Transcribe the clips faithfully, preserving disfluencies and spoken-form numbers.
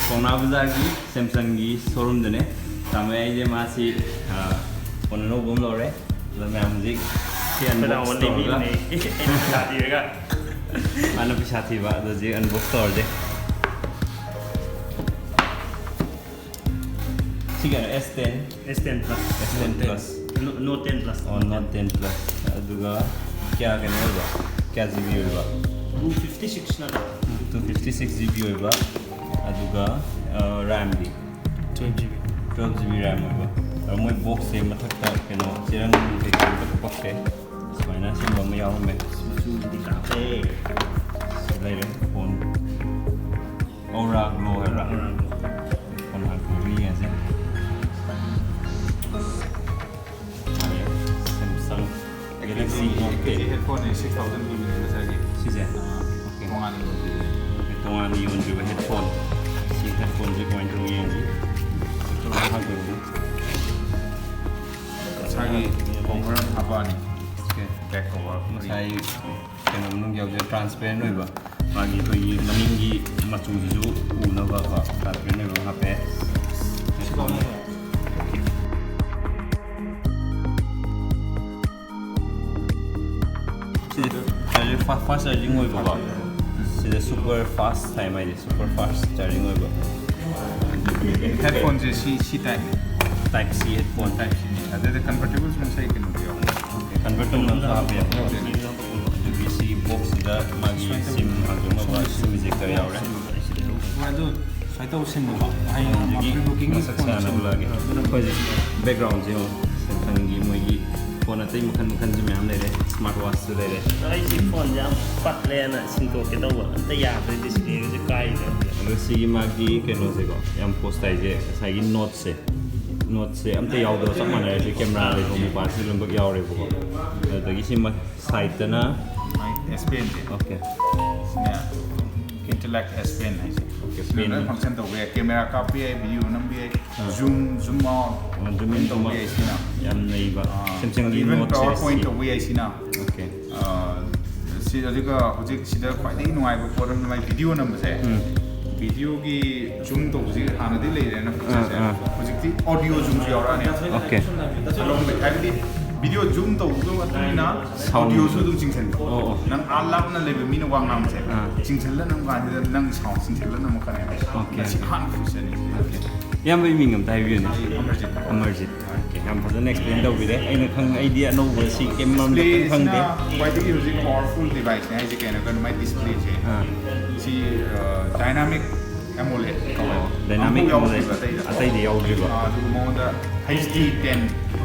ꯄꯥꯎꯅꯥ ꯕꯖꯥꯔꯒꯤ ꯁꯦꯝꯁꯪꯒꯤ ꯁꯣꯔꯨꯝꯗꯅꯦ꯫ ꯇꯥꯃꯣ ꯑꯩꯁꯦ ꯃꯥꯁꯤ, ꯑ, ꯐꯣꯟ ꯑꯅꯧꯕ ꯑꯃ ꯂꯧꯔꯦ꯫ ꯑꯗꯣ ꯃꯌꯥꯝ ꯍꯧꯖꯤꯛ ꯁꯤ ꯑꯩꯈꯣꯏꯅ unbox ꯑꯃꯨꯛ ꯇꯧꯔꯒ ꯂꯩꯕꯤꯕꯅꯦ꯫ ꯑꯩꯅ ꯄꯩꯁꯥ ꯊꯤꯔꯒ꯫ ꯃꯥꯅ ꯄꯩꯁꯥ ꯊꯤꯕ꯫ ꯑꯗꯣ ꯍꯧꯖꯤꯛ unbox ꯇꯧꯔꯁꯦ꯫ ꯁꯤ ꯀꯩꯅꯣ, S ten? S ten Plus. S ten Plus. No, Note ten Plus. ꯑꯣ, Note ten Plus꯫ ꯑꯗꯨꯒ ꯀꯌꯥ ꯀꯩꯅꯣ ꯑꯣꯏꯕ? ꯀꯌꯥ G B ꯑꯣꯏꯕ? Two fifty six ꯅꯠꯇ꯭ꯔꯣ? Two fifty six G B ꯑꯣꯏꯕ꯫ ꯑꯗꯨꯒ, ꯑ, RAM ꯗꯤ? Twelve G B꯫ Twelve G B RAM ꯑꯣꯏꯕ꯫ ꯑꯗꯣ ꯃꯣꯏ box ꯁꯦ ꯃꯊꯛꯇ ꯀꯩꯅꯣ ꯆꯦꯔꯪ ꯀꯩꯀꯥ ꯑꯝꯇ ꯄꯛꯇꯦ꯫ ꯁꯨꯃꯥꯏꯅ ꯁꯦꯝꯕ ꯑꯃ ꯌꯥꯎꯔꯝꯃꯦ꯫ ꯃꯆꯨꯗꯤ ꯀꯥꯞꯄꯦ꯫ ꯁꯤ ꯂꯩꯔꯦ ꯐꯣꯟ꯫ Aura Glow ꯍꯥꯏꯕ꯭ꯔꯥ? Aura Glow꯫ ꯐꯣꯟ ꯍꯥꯟꯅ ꯌꯦꯡꯉꯁꯦ꯫ ꯃꯥꯅꯦ, Samsung Galaxy Note ten꯫ ꯑꯩꯈꯣꯏꯒꯤ headphone ꯁꯦ six thousand ꯄꯤꯕꯅꯦ ꯉꯁꯥꯏꯒꯤ꯫ ꯁꯤꯁꯦ? ꯑꯥ, okay꯫ ꯇꯣꯉꯥꯟꯅ ꯌꯣꯟꯕꯤꯕꯅꯦ꯫ Okay, ꯇꯣꯉꯥꯟꯅ ꯌꯣꯟꯗ꯭ꯔꯤꯕ headphone꯫ ꯁꯤ headphone ꯁꯦ ꯀꯃꯥꯏꯅ ꯇꯧꯒꯦ ꯌꯦꯡꯁꯤ꯫ ꯍꯥꯡꯗꯣꯛꯑꯒ꯫ ꯃꯁꯥꯒꯤ cover ꯑꯃ ꯍꯥꯞꯄꯛꯑꯅꯤ꯫ Okay꯫ Back cover꯫ ꯉꯁꯥꯏ ꯀꯩꯅꯣ ꯃꯅꯨꯡꯒꯤ ꯌꯥꯎꯗꯣꯏ transparent ꯑꯣꯏꯕ꯫ ꯃꯥꯒꯤ ꯑꯩꯈꯣꯏꯒꯤ ꯃꯅꯤꯡꯒꯤ ꯃꯆꯨꯁꯤꯁꯨ ꯎꯅꯕ ꯀꯣ, transparent ꯑꯣꯏꯕ ꯑꯃ ꯍꯥꯞꯄꯦ꯫ ꯁꯤꯁꯦ charging, fa-, fast charging ꯑꯣꯏꯕꯀꯣ꯫ ꯁꯤꯗ super fast ꯍꯥꯏ ꯃꯥꯏꯁꯦ, super fast charging ꯑꯣꯏꯕ꯫ Headphone ꯁꯦ ꯁꯤ, ꯁꯤ type ꯅꯦ꯫ Type C headphone꯫ Type C ꯅꯦ꯫ ꯑꯗꯨꯗ convertible ꯁꯨ ꯉꯁꯥꯏ ꯀꯩꯅꯣꯗ ꯌꯥꯎꯕꯅꯦ꯫ Convert ꯇꯧꯅꯕꯁꯨ ꯍꯥꯞꯄꯦ꯫ ꯌꯥꯎꯗꯦ꯫ ꯑꯗꯨꯒꯤ ꯁꯤꯒꯤ box ꯁꯤꯗ ꯃꯥꯒꯤ SIM ꯍꯥꯡꯗꯣꯛꯅꯕ SIM ejector ꯌꯥꯎꯔꯦ꯫ ꯍꯣꯏ, ꯑꯗꯨ ꯁꯨꯃꯥꯏꯅ ꯇꯧ ꯁꯤꯟꯕꯀꯣ꯫ ꯍꯌꯦꯡ ꯑꯗꯨꯗꯒꯤ pre-booking ꯃꯁꯛ phone ꯁꯥꯟꯅꯕ ꯁꯤꯟꯕ꯫ ꯂꯥꯛꯑꯒꯦ꯫ ꯑꯩꯈꯣꯏ ꯍꯧꯖꯤꯛ background ꯁꯦ ꯌꯦꯡꯉꯣ꯫ Samsung ꯒꯤ ꯃꯣꯏꯒꯤ phone ꯑꯇꯩ ꯃꯈꯜ ꯃꯈꯜꯁꯨ ꯃꯌꯥꯝ ꯂꯩꯔꯦ꯫ Smart watch ꯁꯨ ꯂꯩꯔꯦ꯫ ꯑꯩꯁꯤ phone ꯁꯦ ꯌꯥꯝ ꯄꯠꯂꯦꯅ ꯁꯤꯟꯗꯣꯛꯀꯦ ꯇꯧꯕ꯫ ꯑꯝꯇ ꯌꯥꯗ꯭ꯔꯦ, display ꯒꯁꯦ ꯀꯥꯏꯗꯅ꯫ ꯑꯗꯣ ꯁꯤꯒꯤ ꯃꯥꯒꯤ ꯀꯩꯅꯣꯁꯦꯀꯣ, ꯌꯥꯝ ꯄꯣꯁ ꯇꯥꯏꯁꯦ, ꯉꯁꯥꯏꯒꯤ Note ꯁꯦ꯫ Note ꯁꯦ ꯑꯝꯇ ꯌꯥꯎꯗꯕ ꯆꯞ ꯃꯥꯟꯅꯔꯦ꯫ ꯁꯤ camera ꯂꯩꯕ, mobile ꯁꯤ ꯂꯣꯏꯅꯃꯛ ꯌꯥꯎꯔꯦꯕꯀꯣ꯫ ꯑꯗꯨꯗꯒꯤ ꯁꯤ ꯃ-, side ꯇꯅ ꯃꯥꯏ S Pen ꯁꯦ꯫ Okay꯫ ꯁꯤꯅ Intellect S Pen ꯍꯥꯏꯁꯦ꯫ Okay, ꯁꯤꯅ pen꯫ ꯂꯣꯏ function ꯇꯧꯕ ꯌꯥꯏ꯫ Camera ꯀꯥꯞꯄ ꯌꯥꯏ, video ꯅꯝꯕ ꯌꯥꯏ, ꯑꯥ꯫ Zoom, zoom out ꯑꯣ, zoom in, ꯂꯣꯏ zoom ꯇꯧꯕ out꯫ ꯌꯥꯏ ꯁꯤꯅ꯫ ꯌꯥꯝ ꯅꯩꯕ꯫ ꯑꯥ, Samsung ꯒꯤ even Note series ꯁꯤ꯫ PowerPoint ꯇꯧꯕ ꯌꯥꯏ ꯁꯤꯅ꯫ Okay꯫ ꯑꯥ, ꯁꯤ ꯑꯗꯨꯒ ꯍꯧꯖꯤꯛ ꯁꯤꯗ ꯈ꯭ꯋꯥꯏꯗꯒꯤ ꯅꯨꯡꯉꯥꯏꯕ ꯄꯣꯠ ꯑꯃꯅ ꯃꯥꯏ video ꯅꯝꯕꯁꯦ꯫ ꯎꯝ꯫ ꯚꯤꯗꯤꯑꯣꯒꯤ ꯖꯨꯝ ꯇꯧꯕꯁꯤ ꯍꯥꯟꯅꯗꯤ ꯂꯩꯔꯦꯅ ꯐꯤꯆꯔꯁꯦ, ꯑꯥ, ꯑꯥ꯫ ꯍꯧꯖꯤꯛꯇꯤ ꯑꯣꯗꯤꯑꯣ ꯖꯨꯝꯁꯨ ꯌꯥꯎꯔꯛꯑꯅꯤ꯫ Okay. ꯑꯗꯨꯝ ꯍꯥꯏꯕꯗꯤ ꯚꯤꯗꯤꯑꯣ ꯖꯨꯝ ꯇꯧꯕꯒꯤ ꯃꯇꯨꯡ ꯏꯟꯅ Sound. ꯑꯣꯗꯤꯑꯣꯁꯨ ꯑꯗꯨꯝ ꯆꯤꯡꯁꯤꯟꯕ꯫ ꯑꯣ, ꯑꯣ꯫ ꯅꯪ ꯑꯥ ꯂꯥꯞꯅ ꯂꯩꯕ ꯃꯤꯅ ꯋꯥ ꯉꯥꯡꯕꯁꯦ ꯑꯥ. ꯆꯤꯡꯁꯤꯜꯂ ꯅꯪ ꯀꯥꯟꯁꯤꯗ ꯅꯪ ꯁꯥꯎꯟ ꯆꯤꯡꯁꯤꯜꯂ ꯅꯝꯃꯛꯀꯅꯦꯕ꯫ Okay. ꯃꯁꯤ ꯑꯍꯥꯟꯕ ꯐꯤꯆꯔꯅꯤ꯫ Okay. ꯏꯌꯥꯝꯕꯒꯤ ꯃꯤꯡ ꯑꯝꯇ ꯍꯥꯏꯕꯤꯌꯨꯅꯦ꯫ ꯑꯃꯔꯖꯤꯠ꯫ ꯑꯃꯔꯖꯤꯠ꯫ Okay, ꯌꯥꯝ ꯐꯖꯅ explain ꯇꯧꯕꯤꯔꯦ꯫ ꯑꯩꯅ ꯈꯪ ꯑꯩꯗꯤ ꯑꯅꯧꯕ ꯁꯤ ꯀꯩꯝ ꯃꯔꯝꯗ ꯀꯩꯝ ꯈꯪꯗꯦ꯫ ꯗꯤꯁꯄ꯭ꯂꯦꯁꯤꯅ ꯈ꯭ꯋꯥꯏꯗꯒꯤ ꯍꯧꯖꯤꯛ ꯄꯥꯋꯔꯐꯨꯜ ꯗꯤꯚꯥꯏꯁꯅꯦ ꯍꯥꯏꯁꯦ ꯀꯩꯅꯣ ꯀꯩꯅꯣ ꯃꯥꯏ ꯗꯤꯁꯄ꯭ꯂꯦꯁꯦ꯫ ꯑꯥ. ꯁꯤ ꯗꯥꯏꯅꯥꯃꯤꯛ ꯑꯦꯃꯣꯂꯦꯠ ꯀꯧꯋꯦ꯫ Dynamic ꯑꯃꯨꯛ AMOLED꯫ ꯌꯥꯎꯗ꯭ꯔꯤꯕ ꯑꯇꯩꯗ꯫ ꯑꯇꯩꯗꯤ ꯌꯥꯎꯗ꯭ꯔꯤꯕ꯫ ꯑꯥ, ꯑꯗꯨꯒ ꯃꯉꯣꯟꯗ H D ten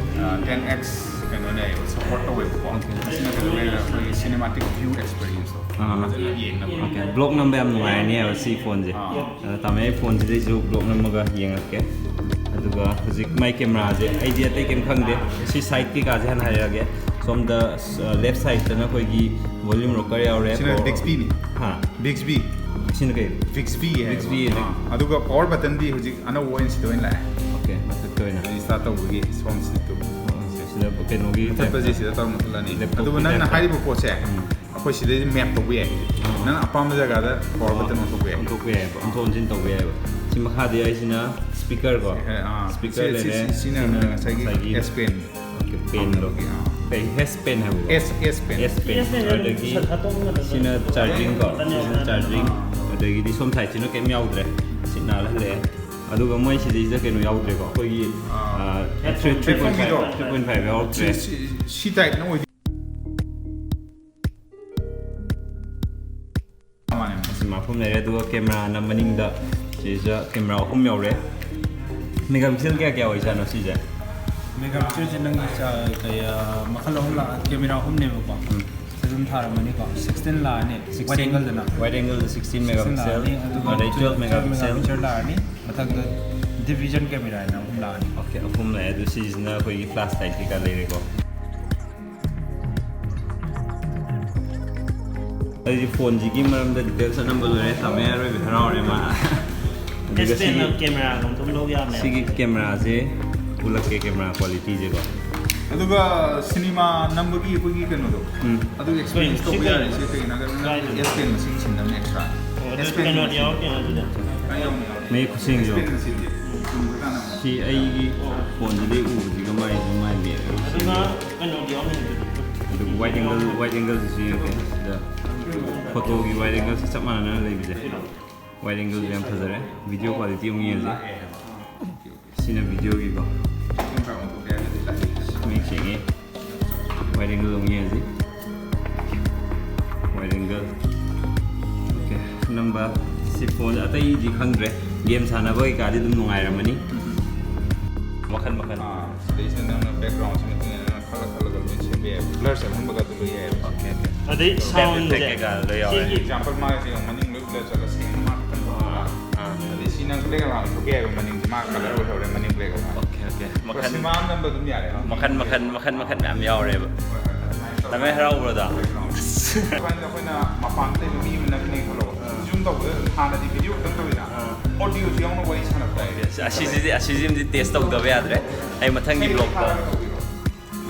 ten X ꯀꯩꯅꯣꯅꯦ ꯁꯄꯣꯔꯠ ꯇꯧꯋꯦꯕꯀꯣ꯫ Okay. ꯑꯁꯤꯅ ꯀꯩꯗꯧꯋꯦ ꯑꯩꯈꯣꯏꯒꯤ ꯁꯤꯅꯦꯃꯥꯇꯤꯛ ꯚ꯭ꯌꯨ ꯑꯦꯛꯁꯄꯤꯔꯤꯌꯟꯁꯇꯣ ꯑꯥ. ꯐꯖꯅ ꯌꯦꯡꯅꯕ꯫ Okay, ꯕ꯭ꯂꯣꯛ ꯅꯝꯕ ꯌꯥꯝ ꯅꯨꯡꯉꯥꯏꯔꯅꯤ ꯍꯥꯏꯕ ꯁꯤ ꯐꯣꯟꯁꯦ꯫ ꯑꯥ. ꯑꯗ ꯇꯥꯃꯣ ꯑꯩ ꯐꯣꯟꯁꯤꯗꯩꯁꯨ ꯕ꯭ꯂꯣꯛ ꯅꯝꯃꯒ ꯌꯦꯡꯉꯛꯀꯦ꯫ ꯑꯗꯨꯒ ꯍꯧꯖꯤꯛ ꯃꯥꯏ ꯀꯦꯃꯦꯔꯥꯁꯦ ꯑꯩꯗꯤ ꯑꯇꯩ ꯀꯩꯝ ꯈꯪꯗꯦ꯫ ꯁꯤ ꯁꯥꯏꯠ ꯀꯩꯀꯥꯁꯦ ꯍꯥꯟꯅ ꯍꯥꯏꯔꯛꯑꯒꯦ꯫ ꯁꯣꯝꯗ ꯂꯦꯐ ꯁꯥꯏꯠꯇꯅ ꯑꯩꯈꯣꯏꯒꯤ volume rocker ꯌꯥꯎꯔꯦ꯫ ꯁꯤꯅ ꯕꯤꯛꯁꯕꯤꯅꯤ꯫ ꯍꯥ? ꯕꯤꯛꯁꯕꯤ꯫ ꯁꯤꯅ ꯀꯩ? ꯕꯤꯛꯁꯕꯤ ꯍꯥꯏ꯫ ꯕꯤꯛꯁꯕꯤ ꯍꯥꯏ꯫ ꯑꯥ, ꯑꯗꯨꯒ ꯄꯥꯋꯔ ꯕꯇꯟꯗꯤ ꯍꯧꯖꯤꯛ ꯑꯅꯧꯕ ꯑꯣꯏꯅ ꯁꯤꯗ ꯑꯣꯏꯅ ꯂꯥꯛꯑꯦ꯫ Okay, ꯃꯊꯛꯇ ꯑꯣꯏꯅ꯫ ꯔꯤꯁꯇꯥꯔꯠ ꯇꯧꯕꯒꯤ ꯁꯣꯝ ꯁꯤꯠꯇꯨ꯫ ꯁꯤꯗ ꯀꯩꯅꯣꯒꯤ ꯃꯊꯛꯇꯁꯦ ꯁꯤꯗ ꯇꯧꯔ ꯃꯨꯠꯊꯠꯂꯅꯤ꯫ Laptopꯀꯤ ꯑꯗꯨꯒ ꯅꯪꯅ type. ꯍꯥꯏꯔꯤꯕ ꯄꯣꯠꯁꯦ ꯎꯝ. ꯑꯩꯈꯣꯏ ꯁꯤꯗꯩꯗ ꯃꯦꯞ ꯇꯧꯕ ꯌꯥꯏ꯫ ꯑꯥ. ꯅꯪ ꯑꯄꯥꯝꯕ ꯖꯒꯥꯗ ꯄꯥꯋꯔ ꯕꯇꯟ ꯑꯣꯟꯊꯣꯛꯄ ꯌꯥꯏ꯫ ꯑꯣꯟꯊꯣꯛꯄ ꯌꯥꯏꯑꯕ, ꯑꯣꯟꯊꯣꯛ ꯑꯣꯟꯁꯤꯟ ꯇꯧꯕ ꯌꯥꯏꯑꯕ꯫ ꯁꯤ ꯃꯈꯥꯗꯤ ꯑꯩꯁꯤꯅ ꯁ꯭ꯄꯤꯀꯔ ꯀꯣ꯫ ꯑꯦ, ꯑꯥ. ꯁ꯭ꯄꯤꯀꯔ ꯁꯤ- ꯂꯩꯔꯦ꯫ ꯁꯤ- ꯁꯤꯅ ꯁꯤꯅ ꯉꯁꯥꯏꯒꯤ ꯉꯁꯥꯏꯒꯤ ꯑꯦꯁ ꯄꯦꯟ꯫ Okay, ꯄꯦꯟꯗꯣ꯫ ꯑꯥ. ꯀꯩ ꯍꯦꯁ ꯄꯦꯟ ꯍꯥꯏꯕꯀꯣ? ꯑꯦꯁ ꯑꯦꯁ ꯄꯦꯟ꯫ ꯑꯦꯁ ꯄꯦꯟ꯫ ꯑꯗꯨꯗꯒꯤ ꯁꯤꯅ ꯆꯥꯔꯖꯤꯡ ꯀꯣ꯫ ꯁꯤꯅ ꯆꯥꯔꯖꯤꯡ꯫ ꯑꯗꯒꯤꯗꯤ ꯁꯣꯝ ꯁꯥꯏꯠꯁꯤꯅ ꯀꯩꯝ ꯌꯥꯎꯗ꯭ꯔꯦ꯫ ꯁꯤ ꯅꯥꯜꯍꯜꯂꯛꯑꯦ꯫ ꯑꯗꯨꯒ ꯃꯣꯏ ꯁꯤꯗꯩꯁꯤꯗ ꯀꯩꯅꯣ ꯌꯥꯎꯗ꯭ꯔꯦꯀꯣ꯫ ꯑꯩꯈꯣꯏꯒꯤ ꯑꯥ. ꯊ꯭ꯔꯤ ꯊ꯭ꯔꯤ ꯄꯣꯏꯟ ꯐꯥꯏꯚ ꯍꯦꯠꯐꯣꯟꯒꯤꯗꯣ? ꯊ꯭ꯔꯤ ꯄꯣꯏꯟ ꯐꯥꯏꯚ ꯌꯥꯎꯗ꯭ꯔꯦ꯫ ꯁꯤ- ꯁꯤ- ꯁꯤ ꯇꯥꯏꯞꯅ ꯑꯣꯏꯗꯣꯏꯅꯤ꯫ ꯃꯥꯅꯦ꯫ ꯑꯁꯤ ꯃꯐꯝ ꯂꯩꯔꯦ꯫ ꯑꯗꯨꯒ ꯀꯦꯃꯦꯔꯥꯅ ꯃꯅꯤꯡꯗ ꯁꯤꯁꯤꯗ ꯀꯦꯃꯦꯔꯥ ꯑꯍꯨꯝ ꯌꯧꯔꯦ꯫ ꯃꯦꯒꯥ ꯄꯤꯛꯁꯦꯜ ꯀꯌꯥ ꯀꯌꯥ ꯑꯣꯏꯖꯥꯠꯅꯣ ꯁꯤꯁꯦ? ꯃꯦꯒꯥ ꯄꯤꯛꯁꯦꯜꯁꯦ ꯅꯪꯒꯤ ꯆꯥ- ꯀꯩ, ꯑ, ꯃꯈꯜ ꯑꯍꯨꯝ ꯂꯥꯛ ꯀꯦꯃꯦꯔꯥ ꯑꯍꯨꯝꯅꯦꯕꯀꯣ꯫ ꯎꯝ. ꯑꯗꯨꯝ ꯊꯥꯔꯝꯃꯅꯤꯀꯣ꯫ ꯁꯤꯛꯁꯇꯤꯟ ꯂꯥꯛꯑꯅꯤ꯫ ꯋꯥꯏꯠ ꯑꯦꯡꯒꯜꯗꯅ꯫ Wide angle ꯗ ꯁꯤꯛꯁꯇꯤꯟ ꯃꯦꯒꯥ ꯄꯤꯛꯁꯦꯜ꯫ ꯂꯥꯛꯑꯅꯤ, ꯑꯗꯨꯒ ꯑꯗꯩ ꯇꯨꯋꯦꯜꯐ ꯃꯦꯒꯥ ꯄꯤꯛꯁꯦꯜ꯫ ꯂꯥꯛꯑꯅꯤ꯫ ꯃꯊꯪꯗ ꯗꯤꯚꯤꯖꯟ ꯀꯦꯃꯦꯔꯥ ꯍꯥꯏꯅ ꯑꯍꯨꯝ ꯂꯥꯛꯑꯅꯤ꯫ Okay, ꯑꯍꯨꯝ ꯂꯩ꯫ ꯑꯗꯨ ꯁꯤꯁꯤꯅ ꯑꯩꯈꯣꯏꯒꯤ ꯐ꯭ꯂꯥꯁ ꯂꯥꯏꯠ ꯀꯩꯀꯥ ꯂꯩꯔꯦꯀꯣ꯫ ꯑꯩꯗꯤ ꯐꯣꯟꯁꯤꯒꯤ ꯃꯔꯝꯗ ꯗꯤꯇꯦꯜꯁ ꯑꯅꯝꯕ ꯂꯣꯏꯔꯦ꯫ ꯇꯥꯃꯣ ꯑꯔꯣꯏꯕ ꯍꯔꯥꯎꯔꯦ ꯃꯥ꯫ ꯑꯗꯨꯒ ꯑꯦꯁ ꯄꯦꯟꯅ ꯁꯤꯒꯤ- ꯀꯦꯃꯦꯔꯥꯒ ꯑꯗꯨꯝ ꯂꯧ ꯌꯥꯕꯅꯦ꯫ ꯁꯤꯒꯤ ꯀꯦꯃꯦꯔꯥꯁꯦ ꯎꯠꯂꯛꯀꯦ, ꯀꯦꯃꯦꯔꯥ ꯀ꯭ꯋꯥꯂꯤꯇꯤꯁꯦꯀꯣ꯫ ꯑꯗꯨꯒ ꯁꯤꯅꯦꯃꯥ ꯅꯝꯕꯒꯤ ꯑꯩꯈꯣꯏꯒꯤ ꯀꯩꯅꯣꯗꯣ, ꯎꯝ. ꯑꯗꯨ ꯑꯦꯛꯁꯄꯤꯔꯤꯌꯟꯁ ꯁꯤ ꯇꯧꯕ ꯀꯩ- ꯌꯥꯔꯤꯁꯦ ꯀꯩꯒꯤꯅꯣ ꯍꯥꯏꯔꯒ ꯅꯪ ꯀꯥꯏꯗꯅꯣ? ꯑꯦꯁ ꯄꯦꯟ ꯃꯁꯤꯡ ꯁꯤꯟꯗꯕꯅꯦ ꯑꯦꯛꯁꯇ꯭ꯔꯥ꯫ ꯑꯣ, ꯑꯗꯨ ꯀꯩꯅꯣꯗꯤ ꯌꯥꯎꯔꯛꯇꯦꯅ ꯑꯗꯨꯗ꯫ ꯃꯌꯦꯛ ꯈꯨꯠꯁꯦꯝꯁꯨ꯫ ꯁꯤ ꯑꯩꯒꯤ ꯐꯣꯟꯗꯨꯗꯩ ꯎꯕꯁꯤꯒ ꯃꯥꯏꯁꯨ ꯃꯥꯏ ꯃꯌꯦꯛ ꯑꯗꯨꯒ ꯀꯩꯅꯣꯗꯤ ꯌꯥꯎꯔꯝꯃꯤ ꯑꯗꯨꯗꯤ꯫ ꯑꯗꯨ wide angle, wide angleꯁꯤꯁꯨ ꯌꯦꯡꯉꯛꯀꯦ꯫ ꯁꯤꯗ ꯐꯣꯇꯣꯒꯤ wide angleꯁꯤ ꯆꯞ ꯃꯥꯟꯅꯅ ꯂꯩꯕꯁꯦ꯫ Wide angleꯁꯦ ꯌꯥꯝ ꯐꯖꯔꯦ꯫ Video quality ꯑꯃꯨꯛ ꯌꯦꯡꯉꯁꯦ꯫ ꯁꯤꯅ videoꯒꯤꯀꯣ꯫ ꯃꯌꯦꯛ ꯁꯦꯡꯉꯦ꯫ Wide angle ꯑꯃꯨꯛ ꯌꯦꯡꯉꯁꯤ꯫ Wide angle꯫ Okay꯫ ꯅꯝꯕ ꯁꯤ ꯐꯣꯟ ꯑꯇꯩꯗꯤ ꯈꯪꯗ꯭ꯔꯦ꯫ Game ꯁꯥꯟꯅꯕ ꯀꯩꯀꯥꯗꯤ ꯑꯗꯨꯝ ꯅꯨꯡꯉꯥꯏꯔꯝꯃꯅꯤ꯫ ꯃꯈꯟ ꯃꯈꯟ꯫ ꯑꯥ, ꯁꯤꯗꯩꯁꯤꯗ ꯅꯪꯅ backgroundꯁꯤ ꯃꯇꯨꯡ ꯏꯟꯅ ꯅꯪꯅ ꯈꯜꯂ ꯈꯜꯂꯒ ꯂꯣꯏ ꯁꯦꯝꯕ ꯌꯥꯏ꯫ Blur ꯆꯠꯍꯟꯕꯒ ꯑꯗꯨ ꯂꯣꯏ ꯌꯥꯏꯑꯕ꯫ Okay, okay꯫ ꯑꯗꯩ sound ꯀꯩꯀꯥ ꯂꯣꯏ ꯌꯥꯎꯔꯦ꯫ Example ꯃꯥꯒꯤꯁꯦ ꯌꯦꯡꯉꯣ, ꯃꯅꯤꯡ ꯂꯣꯏ blur ꯆꯠꯂ ꯁꯦꯡꯅ ꯃꯥ ꯈꯛꯇꯪ ꯊꯣꯛꯍꯟꯕ꯫ ꯑꯥ꯫ ꯑꯗꯩ ꯁꯤ ꯅꯪ background ꯊꯣꯛꯀꯦ ꯍꯥꯏꯕ ꯃꯅꯤꯡꯁꯦ ꯃꯥ colour ꯑꯣꯏꯍꯧꯔꯦ ꯃꯅꯤꯡ background꯫ Okay, okay꯫ ꯃꯈꯟ ꯁꯤꯅꯦꯃꯥ ꯑꯃ ꯅꯝꯕ ꯑꯗꯨꯝ ꯌꯥꯔꯦ꯫ ꯃꯈꯟ, ꯃꯈꯟ, ꯃꯈꯟ, ꯃꯈꯟ ꯃꯌꯥꯝ ꯌꯥꯎꯔꯦꯕ꯫ ꯍꯣꯏ, ꯍꯣꯏ, ꯑꯗꯨꯃꯥꯏꯅ ꯇꯧꯔꯒ ꯂꯥꯃꯦ ꯍꯔꯥꯎꯕ꯭ꯔꯣꯗ? Background꯫ ꯑꯩꯈꯣꯏꯅ, ꯑꯩꯈꯣꯏꯅ ꯃꯄꯥꯟꯗ ꯂꯩꯕ ꯃꯤ ꯑꯃ ꯅꯝꯃꯤꯅꯦ ꯈꯜꯂꯣ꯫ ꯑꯥ꯫ Zoom ꯇꯧꯕꯗ ꯍꯥꯟꯅꯗꯤ video ꯈꯛꯇꯪ ꯇꯧꯋꯤꯅ꯫ ꯑꯥ꯫ Audioꯁꯨ ꯌꯥꯎꯅ ꯋꯥꯔꯤ ꯁꯥꯟꯅꯕ ꯌꯥꯏ꯫ ꯑꯁꯤꯁꯤꯗꯤ, ꯑꯁꯤꯁꯤꯃꯗꯤ test ꯇꯧꯗꯕ ꯌꯥꯗ꯭ꯔꯦ꯫ ꯑꯩ ꯃꯊꯪꯒꯤ ꯏꯁꯩ blogꯇ ꯊꯥꯔꯒ ꯇꯧꯕꯤꯔꯣ꯫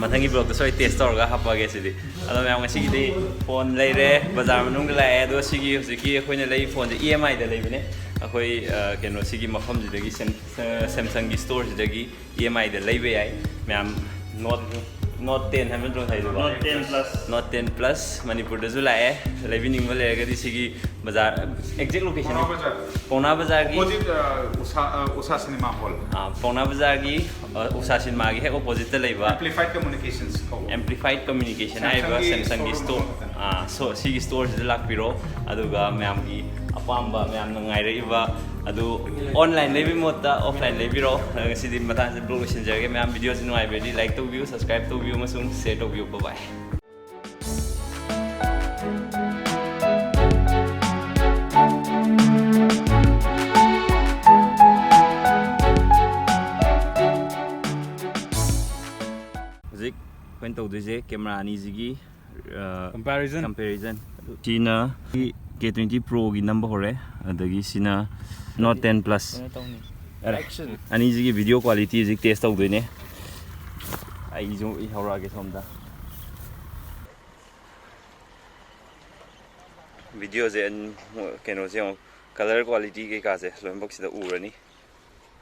ꯃꯊꯪꯒꯤ blogꯇ ꯁꯣꯏ test ꯇꯧꯔꯒ ꯍꯥꯞꯄꯛꯑꯒꯦ ꯁꯤꯗꯤ꯫ ꯑꯗꯣ ꯃꯌꯥꯝ, ꯉꯁꯤꯒꯤꯗꯤ ꯐꯣꯟ ꯂꯩꯔꯦ, ꯕꯖꯥꯔ ꯃꯅꯨꯡꯗ ꯂꯥꯛꯑꯦ꯫ ꯑꯗꯣ ꯁꯤꯒꯤ ꯍꯧꯖꯤꯛꯀꯤ ꯑꯩꯈꯣꯏꯅ ꯂꯩ ꯐꯣꯟꯁꯦ E M Iꯗ ꯂꯩꯕꯅꯦ꯫ ꯑꯩꯈꯣꯏ, ꯑ, ꯀꯩꯅꯣ, ꯁꯤꯒꯤ ꯃꯐꯝꯁꯤꯗꯒꯤ, ꯁꯦꯝ-, ꯑ, Samsungꯒꯤ storeꯁꯤꯗꯒꯤ E M Iꯗ ꯂꯩꯕ ꯌꯥꯏ꯫ ꯃꯌꯥꯝ, Note, Note ten ꯍꯥꯏꯕ ꯅꯠꯇ꯭ꯔꯣ ꯉꯁꯥꯏꯗꯨꯕꯣ? Note ten Plus꯫ Note ten Plus ꯃꯅꯤꯄꯨꯔꯗꯁꯨ ꯂꯥꯛꯑꯦ꯫ ꯂꯩꯕꯤꯅꯤꯡꯕ ꯂꯩꯔꯒꯗꯤ ꯁꯤꯒꯤ ꯕꯖꯥꯔ, exact location ꯄꯥꯎꯅꯥ ꯕꯖꯥꯔ꯫ ꯄꯥꯎꯅꯥ ꯕꯖꯥꯔꯒꯤ Opposite, ꯑ, ꯎꯁꯥ, ꯑ, ꯎꯁꯥ cinema hall꯫ ꯑ, ꯄꯥꯎꯅꯥ ꯕꯖꯥꯔꯒꯤ, ꯑ, ꯎꯁꯥ cinemaꯒꯤ ꯍꯦꯛ oppositeꯇ ꯂꯩꯕ Amplified Communications ꯀꯧꯕ꯫ Amplified Communication ꯍꯥꯏꯔꯤꯕ Samsungꯒꯤ Samsungꯒꯤ store store꯫ ꯑꯃꯈꯛꯇꯅꯤ꯫ ꯑ, so, ꯁꯤꯒꯤ storeꯁꯤꯗ ꯂꯥꯛꯄꯤꯔꯣ, ꯑꯗꯨꯒ ꯃꯌꯥꯝꯒꯤ ꯑꯄꯥꯝꯕ, ꯃꯌꯥꯝꯅ ꯉꯥꯏꯔꯛꯏꯕ ꯑꯗꯨ online ꯂꯩꯕꯒꯤ ꯃꯍꯨꯠꯇ offline ꯂꯩꯕꯤꯔꯣ꯫ ꯑ, ꯉꯁꯤꯗꯤ ꯃꯇꯥꯡꯁꯤꯗ blog ꯂꯣꯏꯁꯤꯟꯖꯔꯒꯦ꯫ ꯃꯌꯥꯝ videoꯁꯤ ꯅꯨꯡꯉꯥꯏꯕꯤꯔꯗꯤ like ꯇꯧꯕꯤꯌꯨ, subscribe ꯇꯧꯕꯤꯌꯨ ꯑꯃꯁꯨꯡ share ꯇꯧꯕꯤꯌꯨ꯫ Bye bye꯫ ꯍꯧꯖꯤꯛ ꯑꯩꯈꯣꯏꯅ ꯇꯧꯗꯣꯏꯁꯦ camera ꯑꯅꯤꯁꯤꯒꯤ, ꯑ, Comparison꯫ Comparison꯫ ꯁꯤꯅ K twenty Proꯒꯤ ꯅꯝꯕ ꯍꯧꯔꯦ, ꯑꯗꯒꯤ ꯁꯤꯅ Note ten Plus꯫ ꯀꯩꯅꯣ ꯇꯧꯅꯤ꯫ ꯑꯔꯦ, Action꯫ ꯑꯅꯤꯁꯤꯒꯤ video quality ꯍꯧꯖꯤꯛ test ꯇꯧꯗꯣꯏꯅꯦ꯫ ꯑꯩꯁꯨ ꯏꯍꯧꯔꯛꯑꯒꯦ ꯁꯣꯝꯗ꯫ ꯚꯤꯗꯤꯑꯣꯁꯦ ꯑꯟ-, ꯀꯩꯅꯣꯁꯦ ꯌꯦꯡꯉꯣ, ꯀꯂꯔ ꯀ꯭ꯋꯥꯂꯤꯇꯤ ꯀꯩꯀꯥꯁꯦ ꯂꯣꯏꯅꯃꯛ ꯁꯤꯗ ꯎꯔꯅꯤ꯫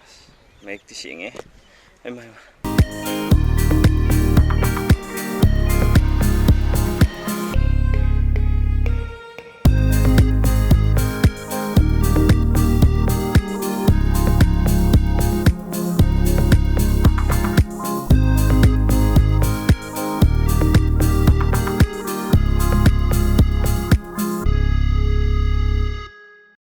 ꯑꯁ, ꯃꯌꯦꯛꯇꯤ ꯁꯦꯡꯉꯦ꯫ ꯑꯩꯃ, ꯑꯩꯃ꯫